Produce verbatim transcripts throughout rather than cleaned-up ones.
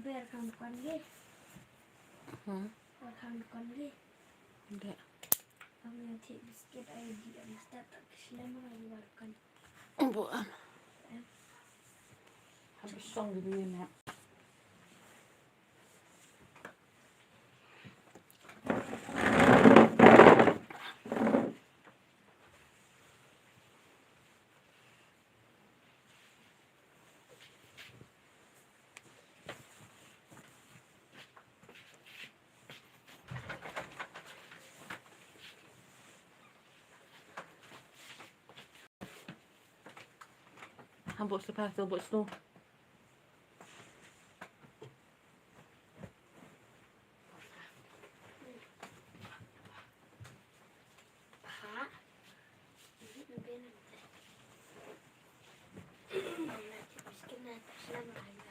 Ber kan kon ge. Hmm. Kan kon ge. Dek. Kami nanti biscuit ayo di, ayo start tak keselam ayo baru kan. Bukan. Habis song gitu ya, Nek. Hambuk slippers tu, hambuk slippers.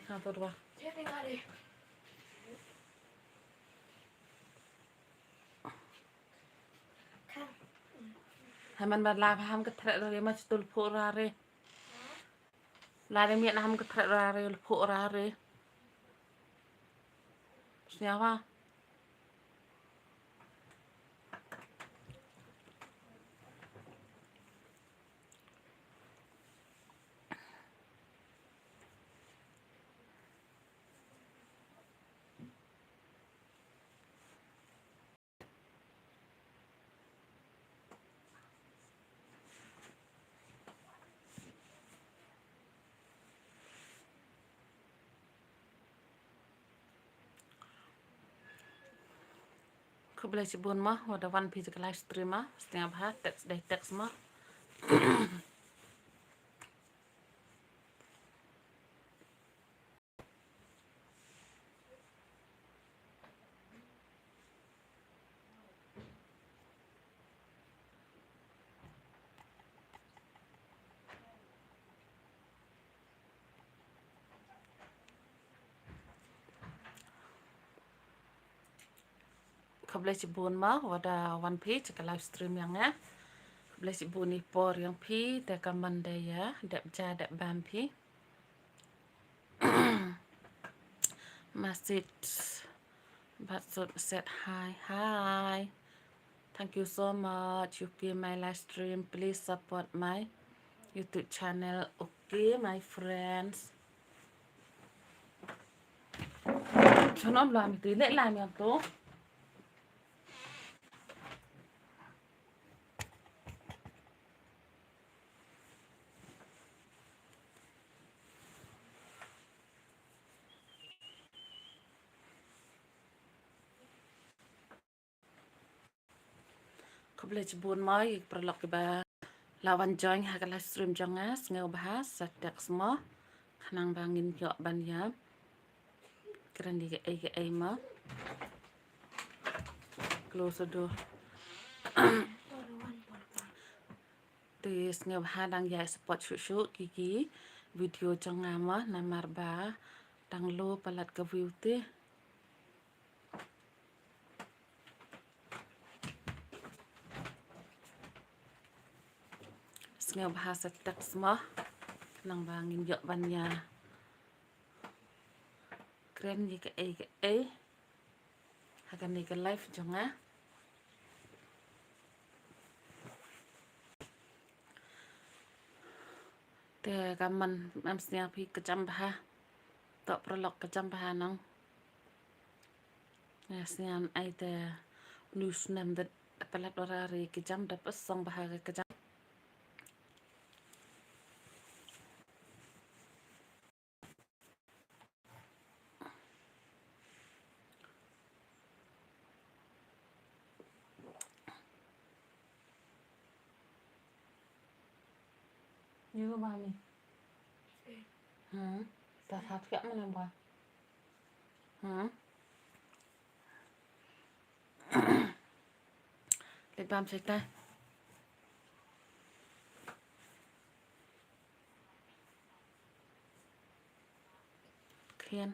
Ha, tu dua. Haman ba la ham ka thret re ma stul phu ra re. La re miet na ham ka thret ra re, phu ra re. Sñiaw ha. Khublei shibun mo, wat da wan phi sha ka live stream mo, sñiaw bha, text dei text mo. Khublei shibun mo, wat da wan phi sha ka live stream yong nga. Khublei shibun i por yong phi, te ka man da ya, dep ja, dep bam phi. Masit Batsut said hi, hi. Thank you so much. You came my live stream. Please support my YouTube channel. Okay, my friends. Chon om lam ti le lam yam to. Khublei shibun mo ïa ki paralok kiba la wan join ha ka live stream jong nga, sngewbha sa text mo khnang ba ngin ïoh ban ïa kren ïa kaei kaei mo. Close the door. Te sngewbha dang ïa support shuh shuh ki ki video jong nga mo, namar ba dang low palat ka view te. Sngewbha sa text mo khnang ba ngin ïoh ban ïa kren ïa kaei kaei ha kane ka live jong nga. Te ka man, em sñiaw phi ka jam bha. To paralok ka jam bha nang. Nga sñiaw ai te u snem da palat ora ri ka jam da pasong bha ka jam. Yu mami. Hmm. Ta hat ka mana ba. Hmm. Lip balm sa ïa ta. Khian.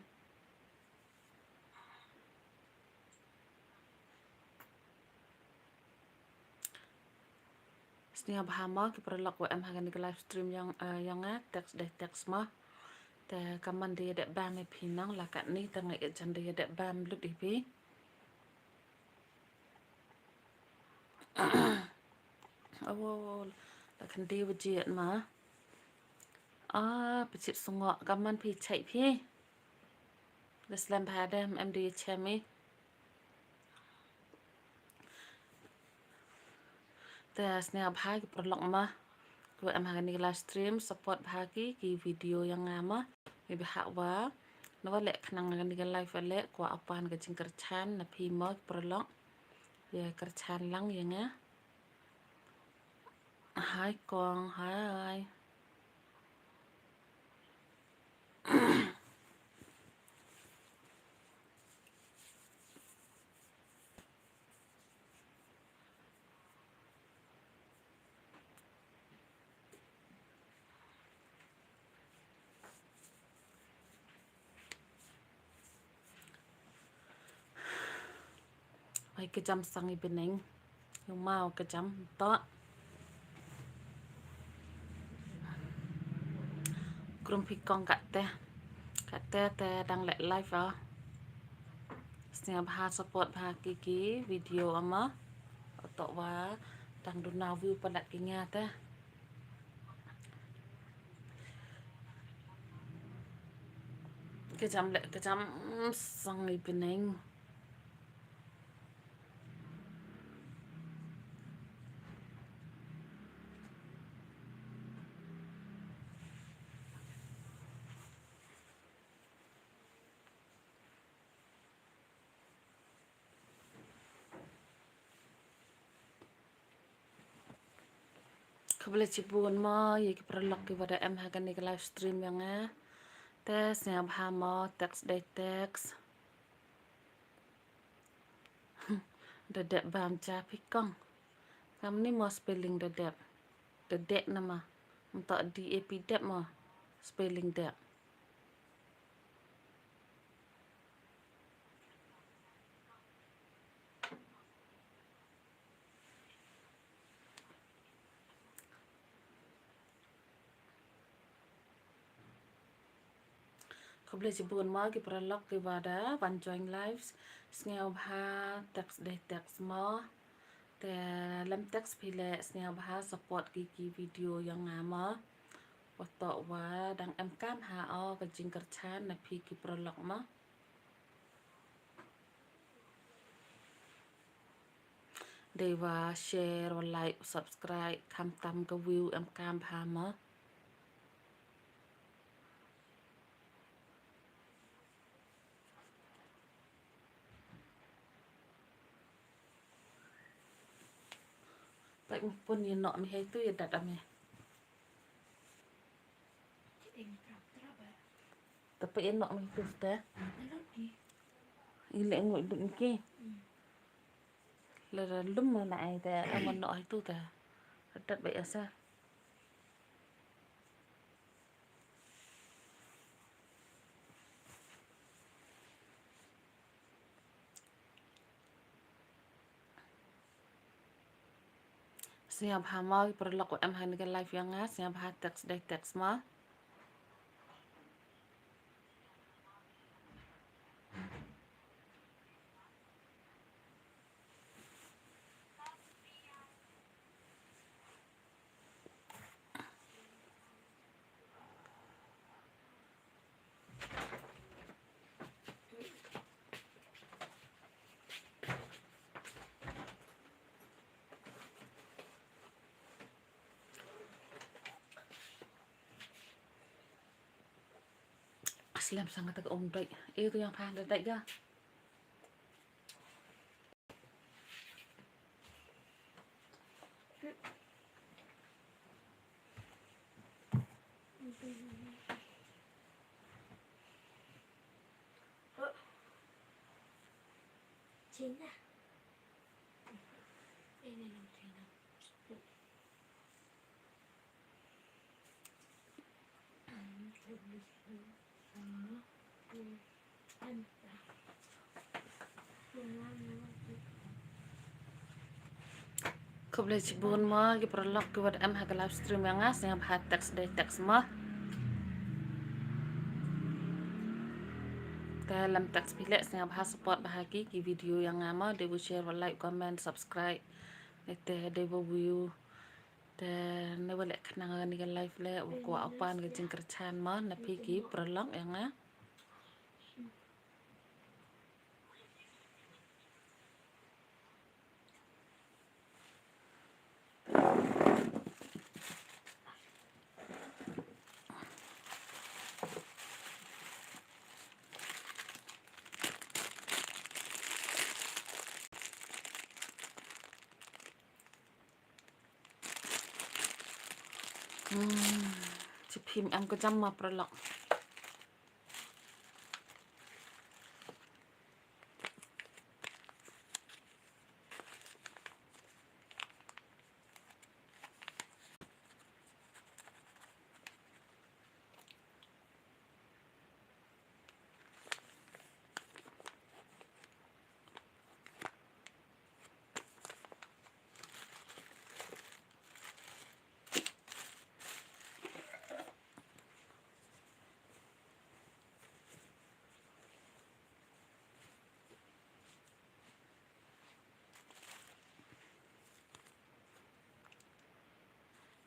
Sñiaw bha mo ki paralok wa em ha kane ka live stream ïong, eh, ïong nga, text dei text mo. Te ka man da ïadep bam ïa phi nang la katni te nga ïeit jan da ïadep bam lut ïa phi. Awo, la khyndiat baje ma. Ah, phi chit sngoh, ka man phi chait phi. Da slem bha de, em da ïa chem i. Te sngewbha ki paralok ma, kiwa em ha kani ka live stream, support bha ki, ki video ïa nga ma. Maybe hap wa, na wa leh khnang ha kani ka live wa leh, kwah u pan ka jingkyrchan na phi ma ki paralok. Ïa kyrchan lang ïa nga. Hi kong, hi. Wai ka jam sang i bneng. Yung mau ka jam to. Krum phi kong kate. Kate te dang leh live ah. Sngewbha support bha ki ki video ama. Oto wa dang duna view palat ki nga te. Ka jam leh ka jam sang i bneng. Khublei chibun mo ïa ki paralok kiwa da em ha kani ka live stream ïa nga. Te sngewbha mo text dei text. Da dep bam ja phi kong. Kamni mo spelling da dep. Da dep nama. Mto D A P dep mo. Spelling dep. Khublei chibun mo ki paralok kiwa da wan join live. Sngewbha text dei text mo. Te lem text phi leh sngewbha support ki ki video ïa nga mo. Wa toh wa dang em kam ha o ka jingkyrchan na phi ki paralok mo. Dei wa share, wa like, wa subscribe, khamtam ka view em kam bha mo. Pait mo pun ïa noh mi hei tu ïa dat ame. Tapi ïa noh mi tu te. Ile ngut dun ki. La lum na ai te aman noh hei tu te. Dat bai asa. Sngewbha mo ki paralok wa em ha kani ka live ïa nga, sngewbha text dei text mo. Slem sang kata ka um dai. Eh, tu yang pha da dai ga. Cina. Ini nang Cina. Khublei chibun mo ki paralok ki wat em ha ka live stream ïa nga, sngewbha text dei text mo. Te lem text phi leh, sngewbha support bha ki, ki video ïa nga mo, dei wa share, wa like, comment, subscribe. Te dei wa view. Te ne wa leh khnang ïa kane ka live leh, wa kwah u pan ka jingkyrchan mo na phi ki paralok ïa nga. Hmm, chi phim em ka jam ma paralok.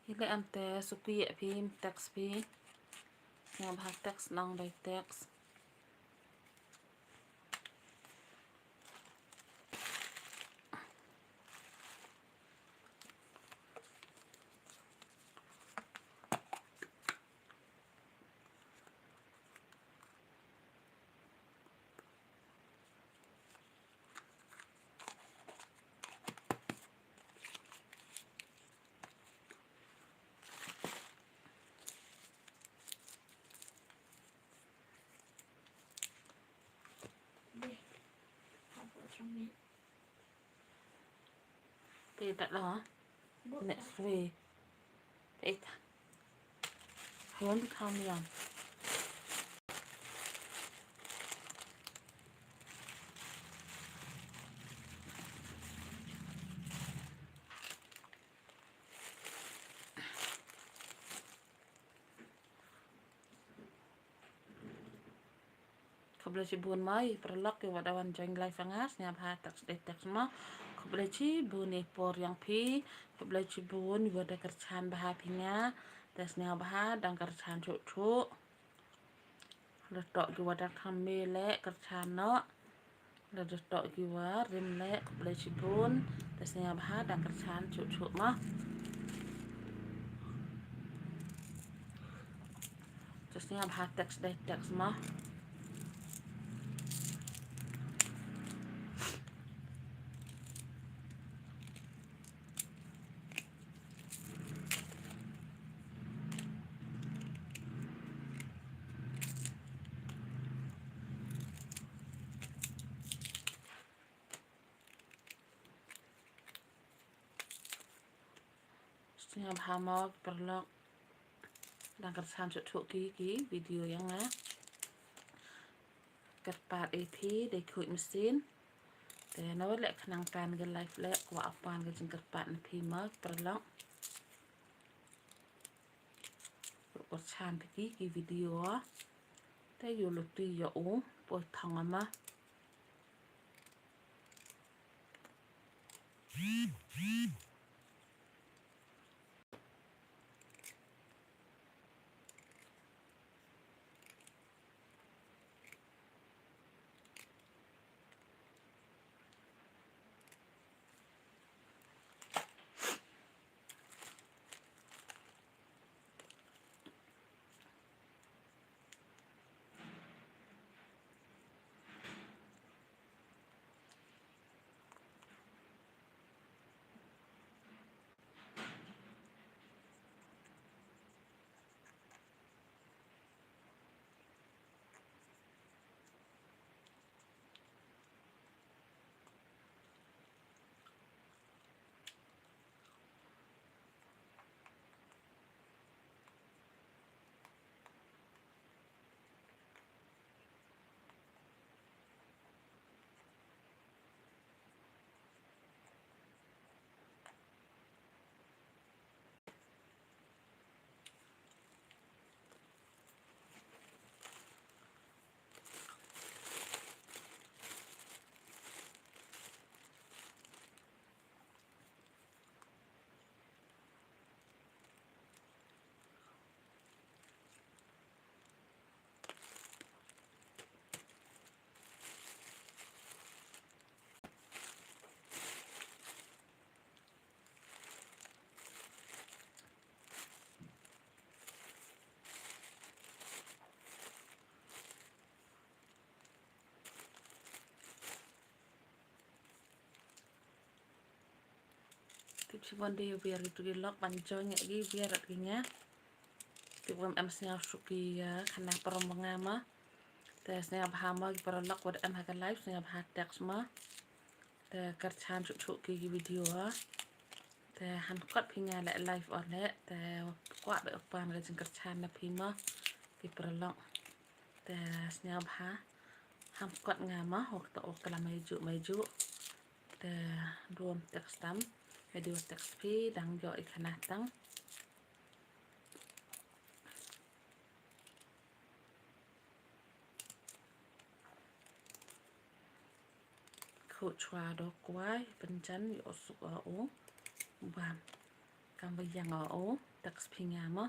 Hi leh ante suki ïa phi, text phi. Nga bha text nang dei text. Te ta lo. Next week. Te ta. Hon kam yan. Khublei shibun mo ïa paralok ïa wa da wan join live ïa nga, sngewbha text dei text mo. Khublei shibun ïa i por ïa phi. Khublei shibun ïa wa da kyrchan bha phi nga. Te sngewbha dang kyrchan shuh shuh. Lada toh ki wa dang kham mih leh kyrchan noh. Lada toh ki wa rim leh, khublei shibun. Te sngewbha dang kyrchan shuh shuh mo. Te sngewbha text dei text mo. Sngewbha mo ki paralok. Dang kyrchan shuh shuh ki, ki video ïa nga. Kyrpad ïa phi dei khuid mynsiem. Te na wa leh khnang kan ka live leh kwah u pan ka jingkyrpad na phi mo ki paralok. Kyrchan te ki, ki video. Te ïoh luti ïoh u poi thong ama. Shibun de biar ki tu ki lok ban join ïa ki biar ki nga. Ki bym em sñiaw shuh ki, eh, khana parom nga ma. Te sñiawbha ma ki paralok wat em ha ka live sñiawbha text ma. Te kyrchan shuh shuh ki, ki video ah. Te ham kot phi nga leh live on leh. Te kwah ba u pan ka jingkyrchan na phi ma ki paralok. Te sñiawbha ham kot nga ma, hok to ok la mai ju mai ju. Te duom text tam, video text phi dang ïoh i khana tang. Khuh chwa do kwai pynjan ïoh suk o u bam. Kam ba yang o u text phi nga ma.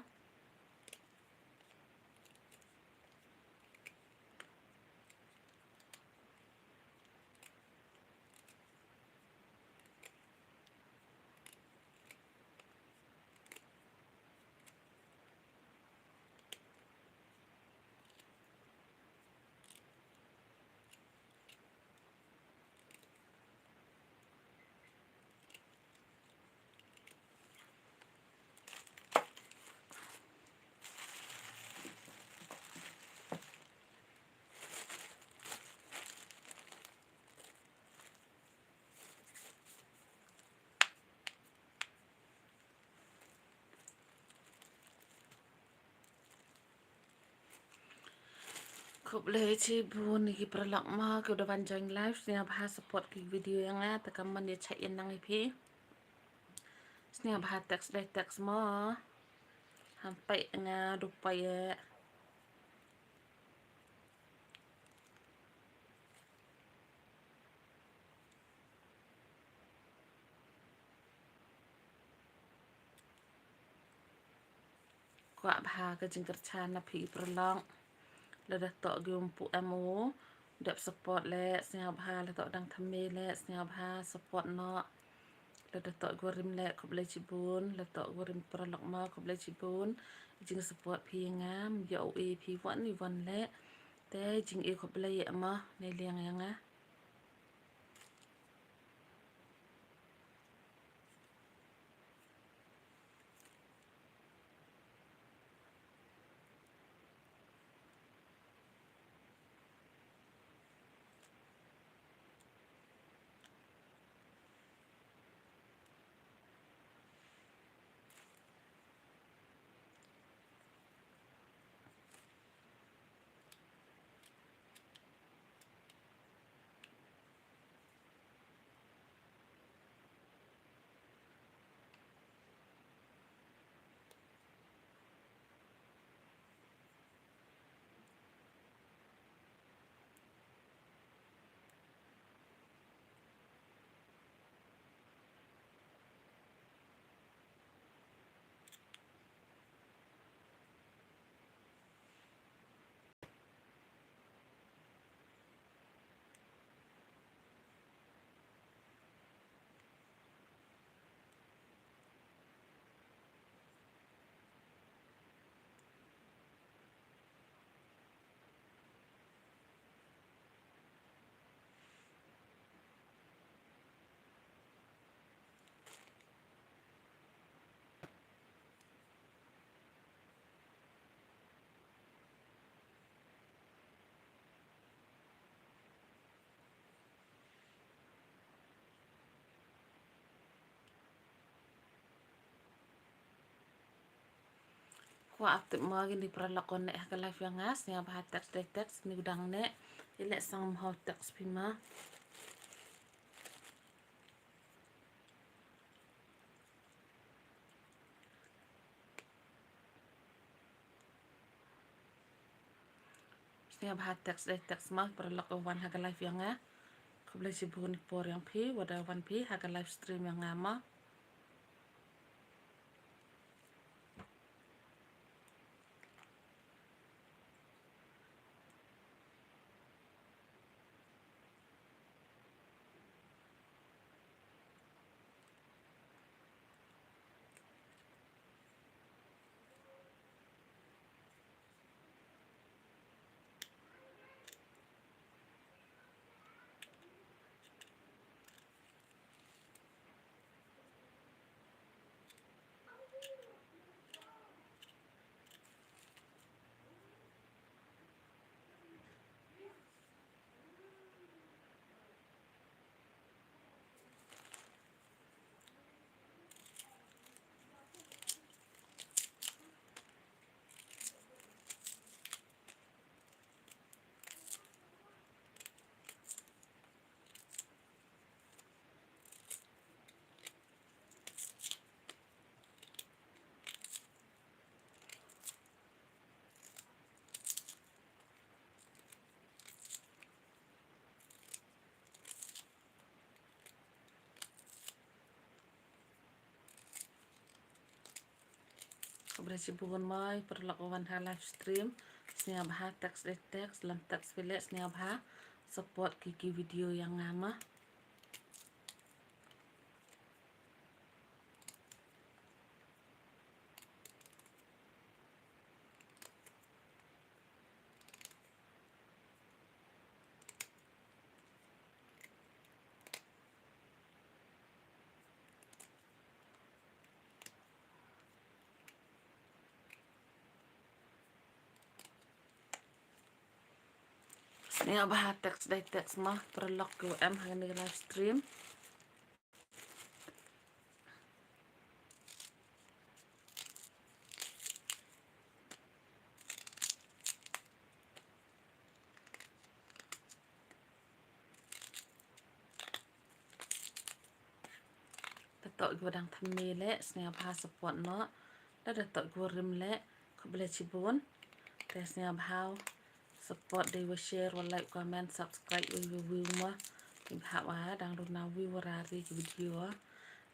Khublei chibun ki paralok ma, ki da wan join live, sñiawbha support ki video ïa nga, te kam ban ïa chait ïa nang ïa phi. Sñiawbha text dei text ma. Ham peit nga du peit ïa. Kwah bha ka jingkyrchan na phi paralok. Lada toh ki um pu em u dep support leh sñiawbha, lada toh dang thymmai leh sñiawbha support noh. Lada toh ki warim leh khublei chibun, lada toh ki warim paralok ma khublei chibun. Jingsupport phi ïa nga, ym ïoh u e phi wan i wan leh. Te jingïeit khublei ïa ma ne liang ïa nga. Kwah update mo kini paralok, connect ha ka live ïa nga, sngewbha text dei text, ni u dang ne, i leh sang mo text phi ma. Sngewbha text dei text ma paralok wan ha ka live ïa nga. Khublei shibun por ïa phi, wat la wan phi ha ka live stream ïa nga ma. Khublei shibun mo paralok ba wan ha live stream. Sngewbha text dei text, lem text phi leh, sngewbha support ki ki video ïa nga mo. Sngewbha text dei text mo paralok kiwa em ha kane ka live stream. Da toh kiwa dang thymme leh sngewbha support noh. Da da toh kiwa rim leh khublei shibun. Te sngewbha support dei wa share, wa like, comment, subscribe, wa view, view mo. Ki bha wa dang duna view wa rari ki video.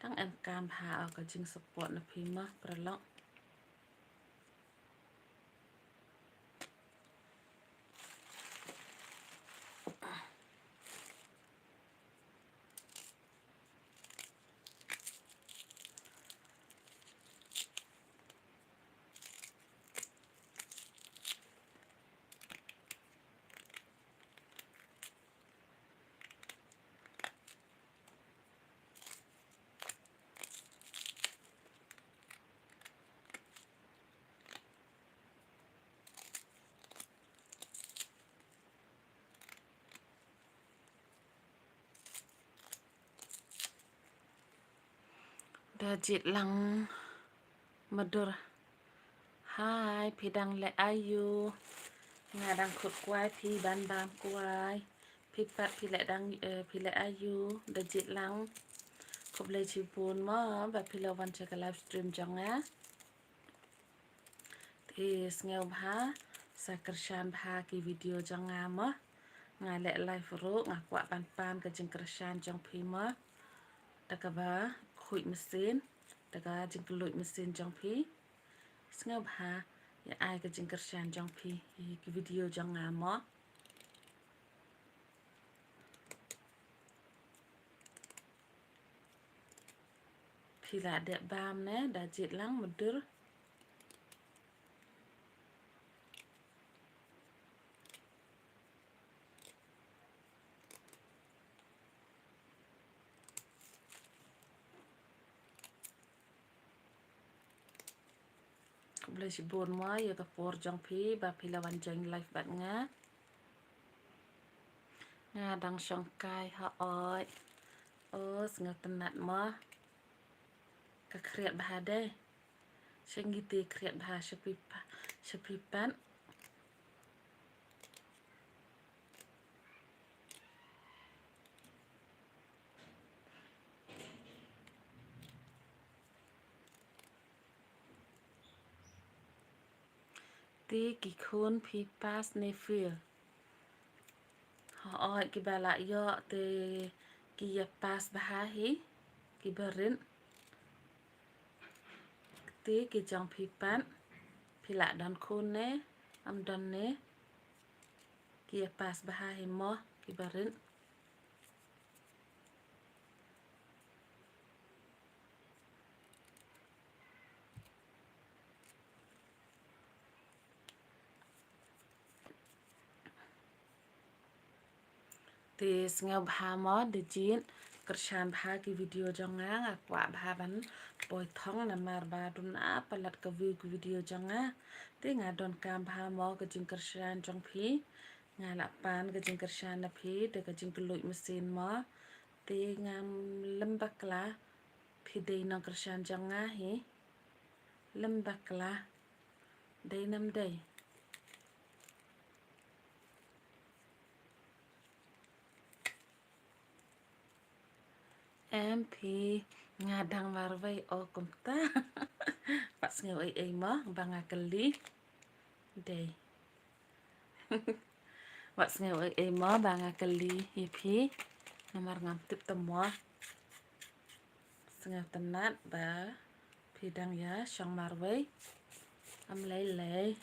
Dang em kam bha ka jing support na phi mo paralok. Da jied lang madur. Hai, phi dang leh aiu? Nga dang khut kwai, phi ban bam kwai. Phi pat phi leh dang, eh, phi leh aiu? Da jied lang. Khublei shibun mo ba phi la wan sha ka live stream jong nga. Te sngewbha sa kyrshan bha ki video jong nga mo. Nga leh live ruh nga kwah ban pan ka jingkyrshan jong phi mo. Da kaba khuid machine, da ka jingkylluid machine jong phi. Sngewbha ïa ai ka jingkyrshan jong phi ïa ki video jong nga mo. Phi la dep bam ne, da jied lang madur. Khublei shibun mo ïa ka por jong phi ba phi la wan join live bad nga. Nga dang shongkai ha oi. O, sngewtynnat mo. Ka khriat bha dei. Sha ngi te khriat bha sha phi pa, sha phi pat. Te ki khun phi pass ne fail? Hooid, kiba la ïoh te ki ïa pass bha hi, kiba rit. Te ki jong phi pat, phi la don khun ne, ym don ne, ki ïa pass bha hi mo, kiba rit. Te sngewbha mo, da jied kyrshan bha ki video jong nga, nga kwah bha ban poi thong namar ba duna palat ka view ki video jong nga. Te nga donkam bha mo ka jingkyrshan jong phi. Nga la pan ka jingkyrshan na phi da ka jingkylluid machine mo. Te ngam lem bakla, phi dei nongkyrshan jong nga hi. Lem bakla, dei nam dei? Em phi, nga dang marwei o kumta. Wat sngew ei ei mo ba nga kylli. Dei. Wat sngew ei ei mo ba nga kylli ïa phi. Namar ngam tip te mo. Sngewtynnat ba phi dang ïa shong marwei. Am lei lei.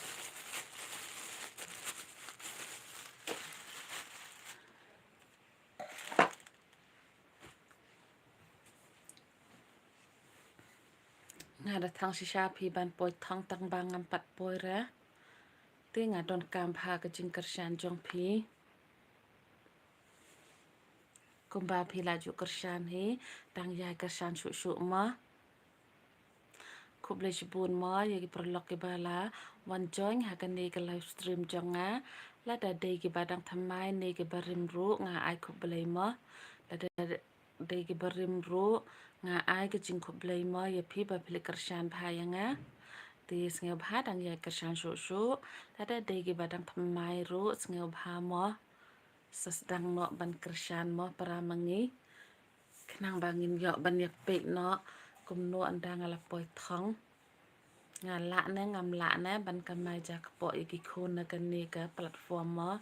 Nga da thang shisha phi ban poi thong tang ba ngam pat poi re. Te nga donkam bha ka jingkyrshan jong phi. Kumba phi la ju kyrshan hi, dang ïai kyrshan shuh shuh mo. Khublei shibun mo ïa ki paralok kiba la wan join ha kane ka live stream jong nga. Lada dei kiba dang thymmai ne kiba rim ruh nga ai khublei mo. Lada dei kiba rim ruh nga ai ka jingkhublei mo ïa phi ba phi la kyrshan bha ïa nga. Te sngewbha dang ïai kyrshan shuh shuh. Lada dei kiba dang thymmai ruh sngewbha mo. Sa sdang noh ban kyrshan mo para ma ngi. Khnang ba ngin ïoh ban ïa peit noh kumno ynda nga la poi thong. Nga lah ne ngam lah ne ban kamai ja kpoh ïa ki khun na kane ka platform mo.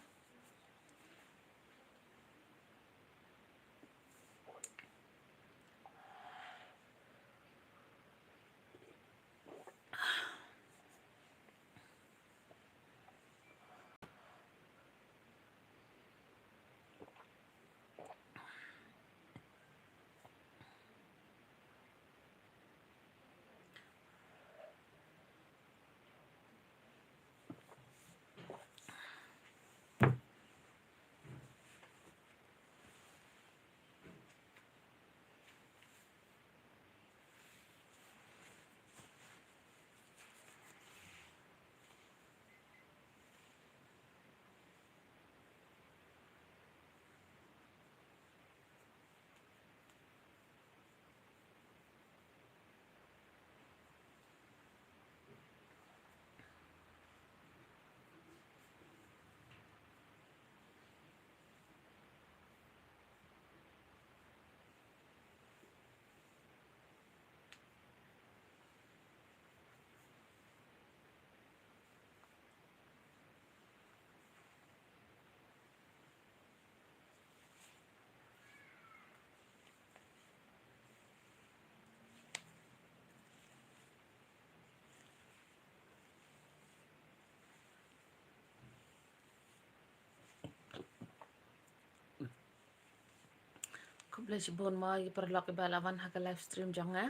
Khublei shibun mo ïa ki paralok kiba la wan ha ka live stream jong nga.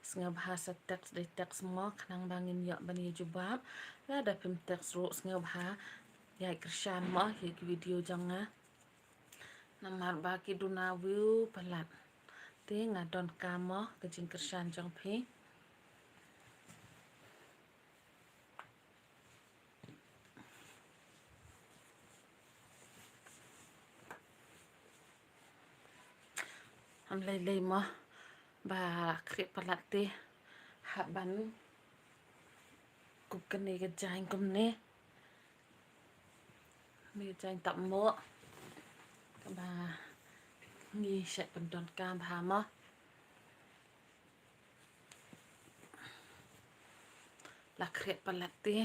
Sngewbha sa text dei text mo khnang ba ngin ïoh ban ïa jubab. Lada phim text ruh sngewbha ïai kyrshan mo ïa ki video jong nga. Namar ba ki duna view palat. Te nga donkam mo ka jingkyrshan jong phi. Am lei lei mo ba khreh palat te hap ban kup kane ka jaiñ kumne. Kane ka jaiñ tap mo kaba ngi shait pyndonkam bha mo. La khreh palat te.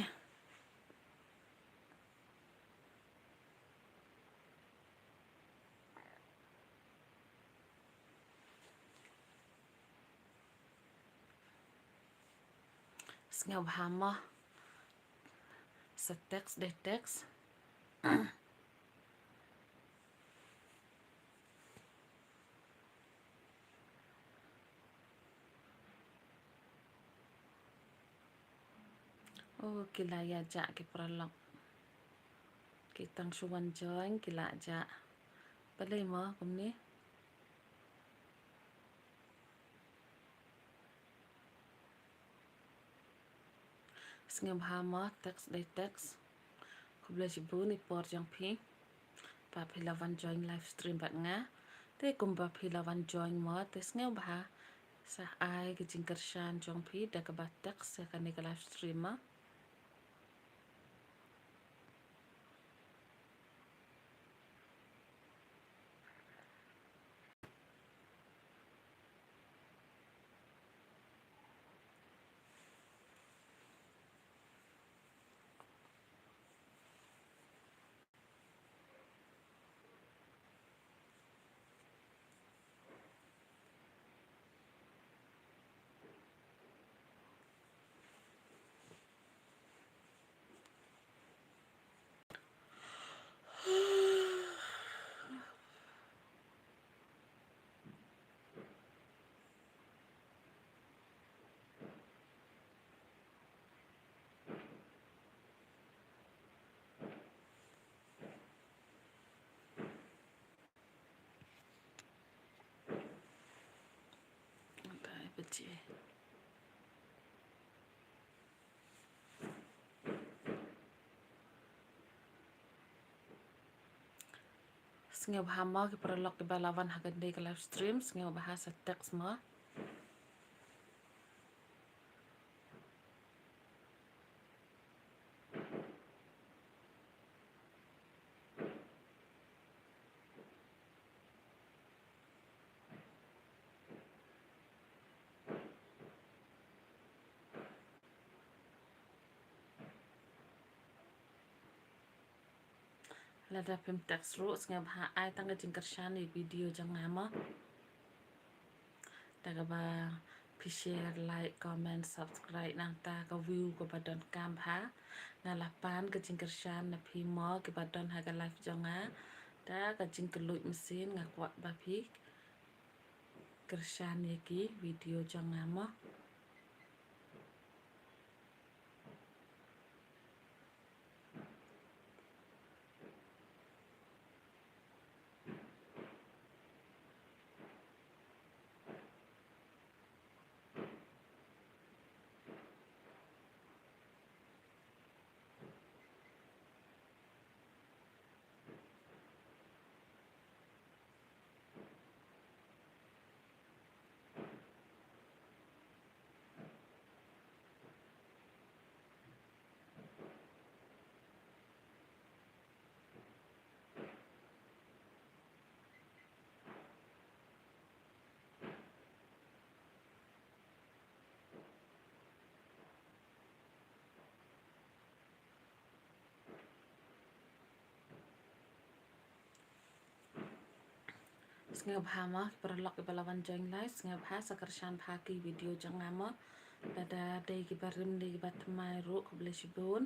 Sngewbha mo sa text dei text. Oh, ki la ïa jah ki paralok. Ki tang shu wan join ki la jah. Balei mo kumne? Sngewbha mo text dei text. Khublei shibun i por jong phi ba phi la wan join live stream bad nga. Te kumba phi la wan join mo te sngewbha sa ai ka jingkyrshan jong phi da kaba text ïa kane ka live stream mo. Sngewbha mo ki paralok kiba la wan ha kane ka live stream, sngewbha sa text mo. Lada phim text ruh, sngewbha ai tang ka jingkyrshan ïa video jong nga mo. Da kaba phi share, like, comment, subscribe, nangta ka view kaba donkam bha. Nga la pan ka jingkyrshan na phi mo kiba don ha ka live jong nga. Da ka jingkylluid mynsiem nga kwah ba phi kyrshan ïa ki video jong nga mo. Sngewbha mo ki paralok kiba la wan join live, sngewbha sa kyrshan bha ki video jong nga mo. Lada dei kiba rim, dei kiba thymmai ruh, khublei shibun.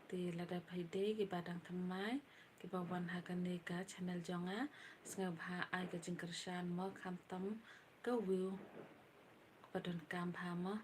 Te lada phi dei kiba dang thymmai kiba wan ha kane ka channel jong nga, sngewbha ai ka jingkyrshan mo, khamtam ka view kaba donkam bha mo.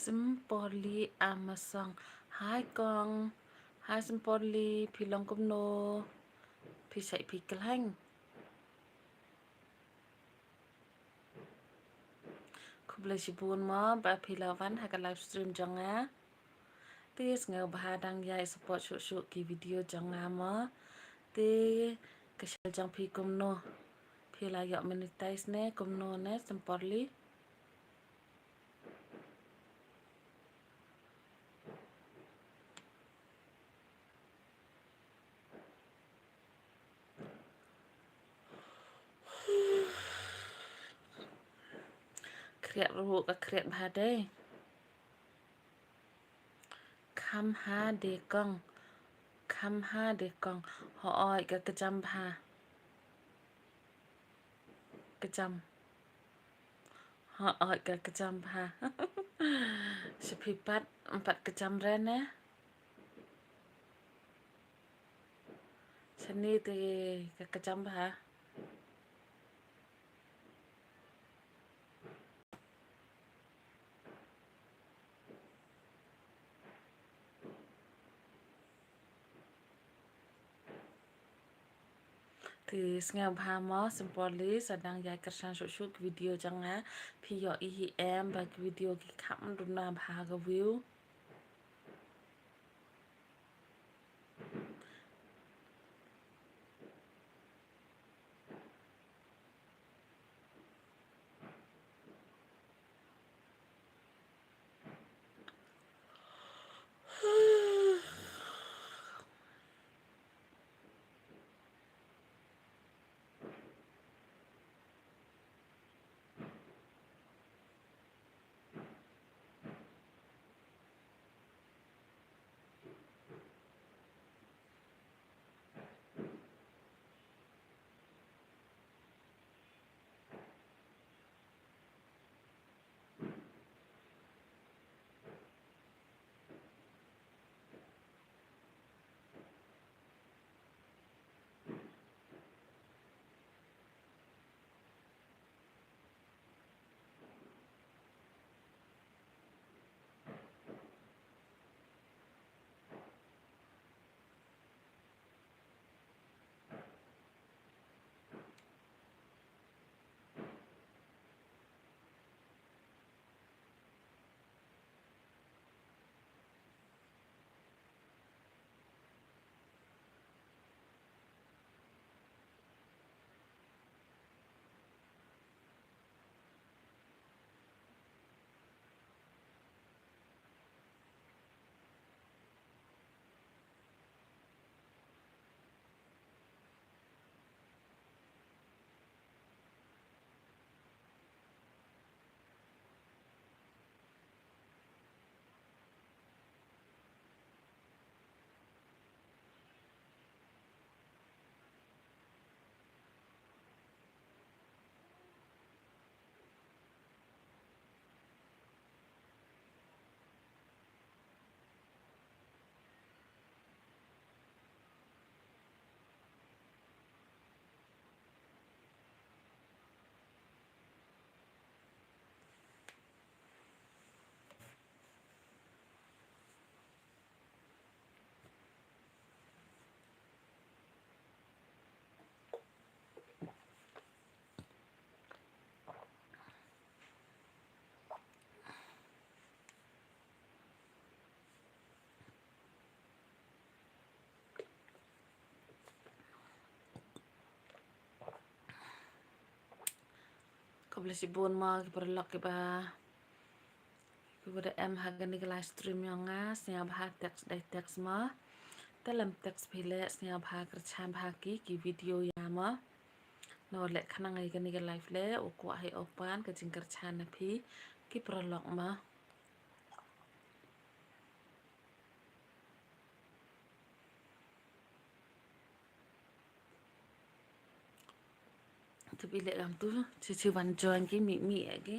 Simporli Amasong. Hi kong. Hi Simporli, phi long kumno? Phi shait phi khlaiñ? Khublei shibun mo ba phi la wan ha ka live stream jong nga. Te sngewbha dang ïai support shuh shuh ki video jong nga mo. Te ka channel jong phi kumno? Phi la ïoh monetize ne kumno ne Simporli? Khriat ruh ka khriat bha dei. Kham ha de kong. Kham ha de kong. Hooid ka kjam bha. Kjam. Hooid ka kjam bha. Sha phi pat, em pat kjam re ne? Shane te ka kjam bha. Te sngewbha mo Simporli, sa dang ïai kyrshan shuh shuh ki video jong nga. Phi ïohi hi em ba ki video ki kham duna bha ka view. Khublei shibun mo ki paralok kiba, kiba da em ha kane ka live stream jong nga, sngewbha text dei text mo. Te lym text phi leh, sngewbha kyrchan bha ki, ki video ïa nga mo. Nga leh khnang ïa kane ka live leh u kwah hi u pan ka jingkyrchan na phi ki paralok mo. Te phi leh kam tu, chi chi wan join ki mi mi ïa ki.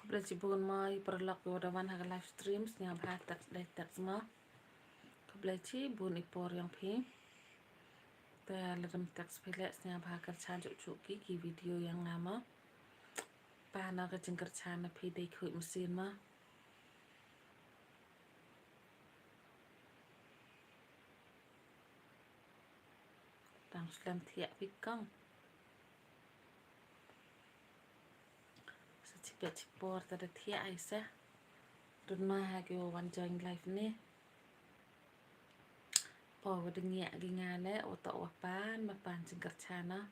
Khublei shibun mo i paralok kiba da wan ha ka live stream, sngewbha text dei text mo. Khublei shibun i por jong phi. Te lada text phi leh sngewbha kyrchan shuh shuh ki, ki video ïa nga mo. Pan noh ka jingkyrchan na phi dei khuid mynsiem mo. Dang slem thiah phi kong. Sa chipet chipor ta da thiah ai sa. Dun ma ha ki wan join live ne. Por wa dang ïa ki nga leh, wa toh wa pan, ma pan jingkyrchan noh.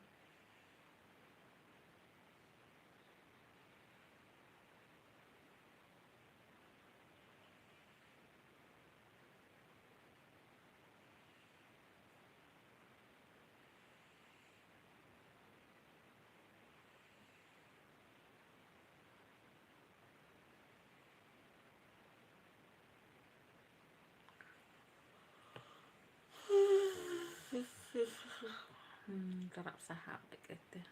Hmm, ka rap sahap dek ete.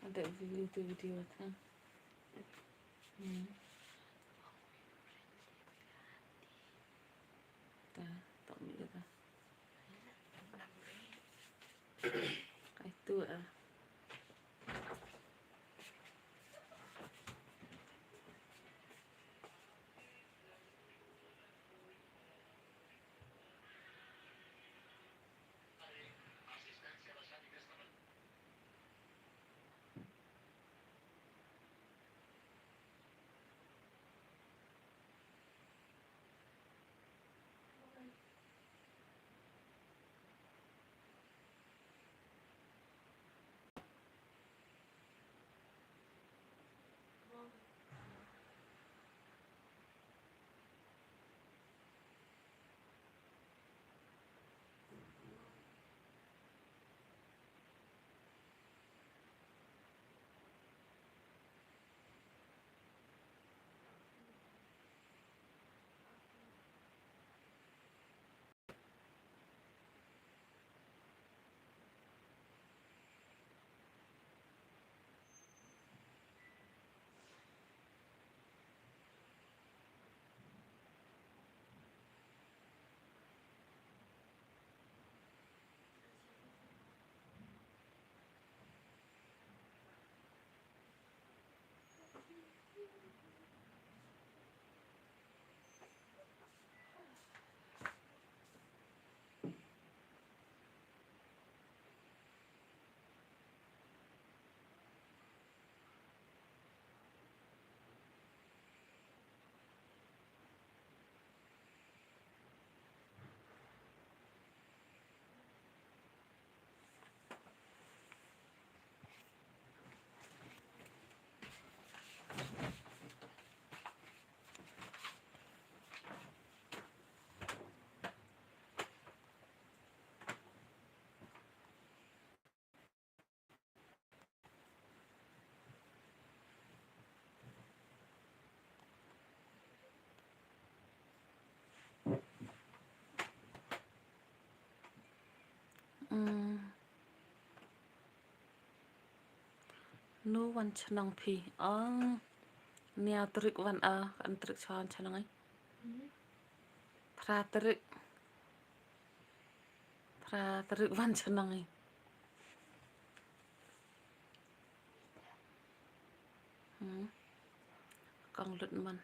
Ada video tu, video tu. Hmm. Ta, tak ambil dah. Kai tu ah. No wan chnong phi? Oh. Niaw trik wan, ah, kan trik chwa wan chnong ai. Phra trik. Phra trik wan chnong ai. Hmm. Kong lut man.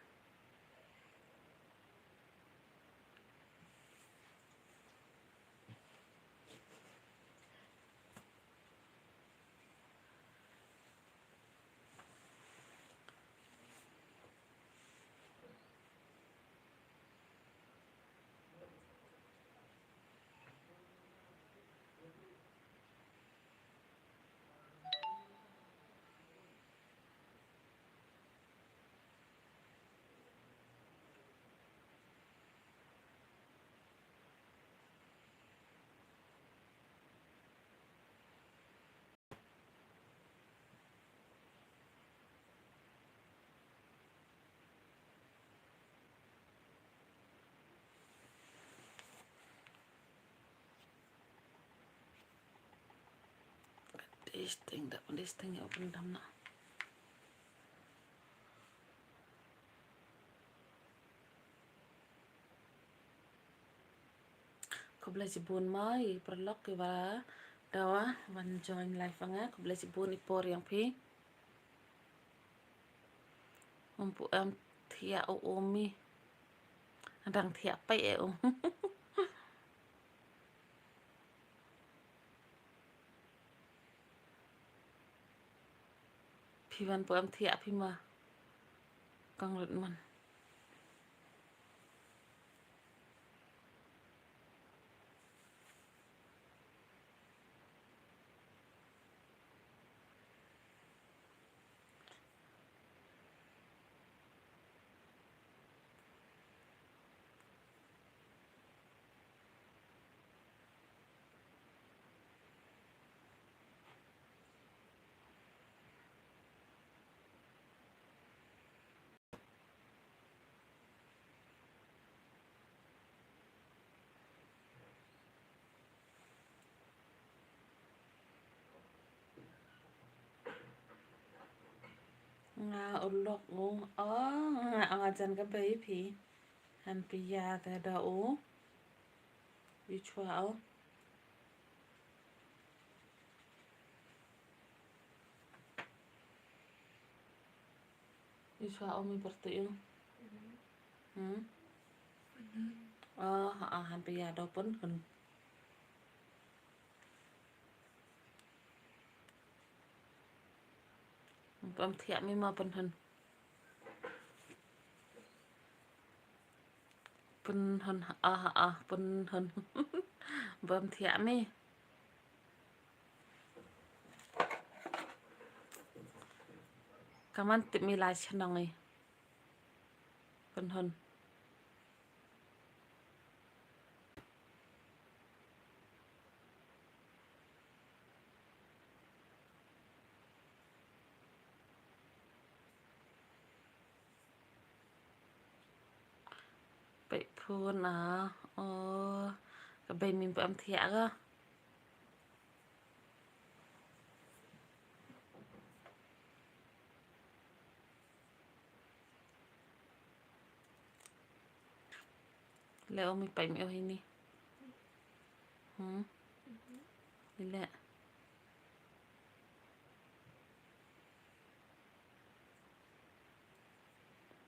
This thing, that one, this thing, open them now. Khublei shibun mo i paralok kiba dawa ban join live nga. Khublei shibun i por ïa phi. Ym pu em thiah u umi. Dang thiah pei e u. Phi wan pu em thiah phi ma. Kang lut man. Nga u lok u. Oh, nga, nga jan ka bei phi. Han pia te da u. Ïu chwa u. Ïu chwa u mi pyrtuh ïu. Hmm. Oh, ha, han pia da pun pun. Pam thiah mi ma pynhun. Pynhun, ah, ah, pynhun. Pam thiah mi. Kaman tip mi lai chnong i. Pynhun. Pei phone a, o, ka bei mi pam thiah ka. Le o mi pei mi o hini. Hmm. Ile.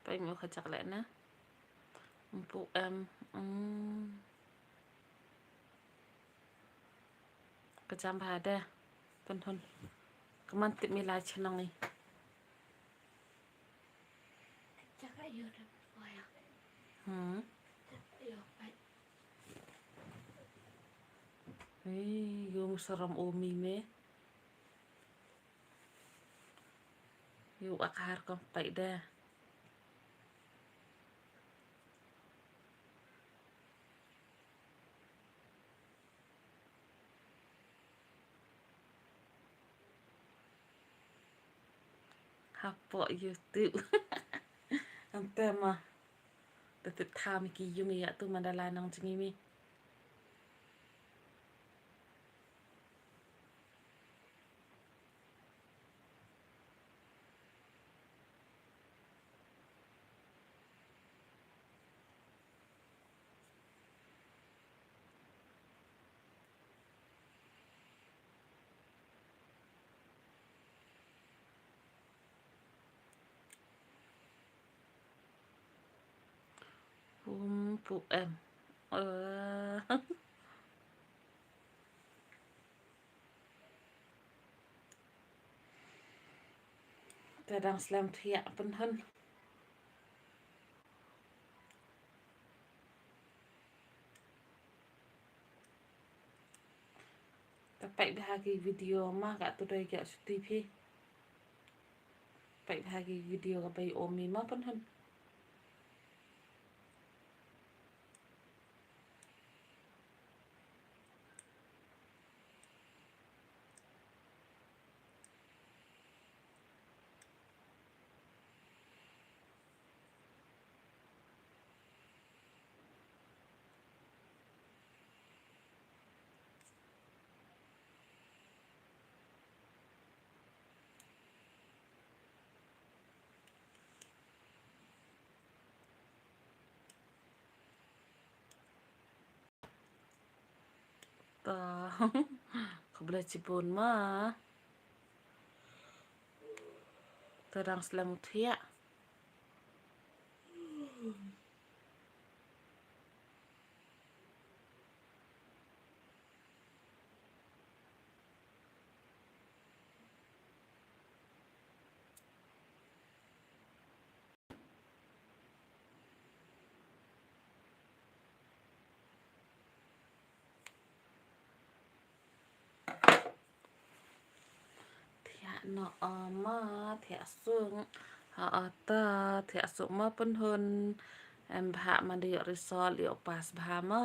Pei mi o kha jak le na. Mpu em. Hmm. Ka jam bha de. Pynhun. Kaman tip mi lai chnong i. Hmm. Ei, ïu sarom o mi me. Ïu akhar kom pei de. Hapoh YouTube. Ante ma. Te tip tha mi ki ïu mi ïa tu mandala nang jngi mi. Pum pu em. Eh. Te dang slem thiah pynhun. Te peit bha ki video ma, ka tu dei ka shuti phi. Peit bha ki video ka bei omi ma pynhun. Ta. Khublei chibun ma. Te dang slem u thiah. Thiah noh ma, thiah suk. Ha ata, thiah suk ma pynhun. Em bha ma, dei ïoh result, ïoh pass bha ma.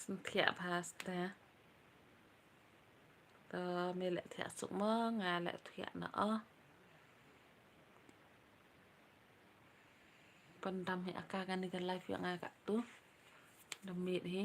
Sngewthiah bha ste. To me leh thiah suk mo, nga leh thiah noh. Pyndam hi aka kani ka live ïa nga katu. Da miet hi.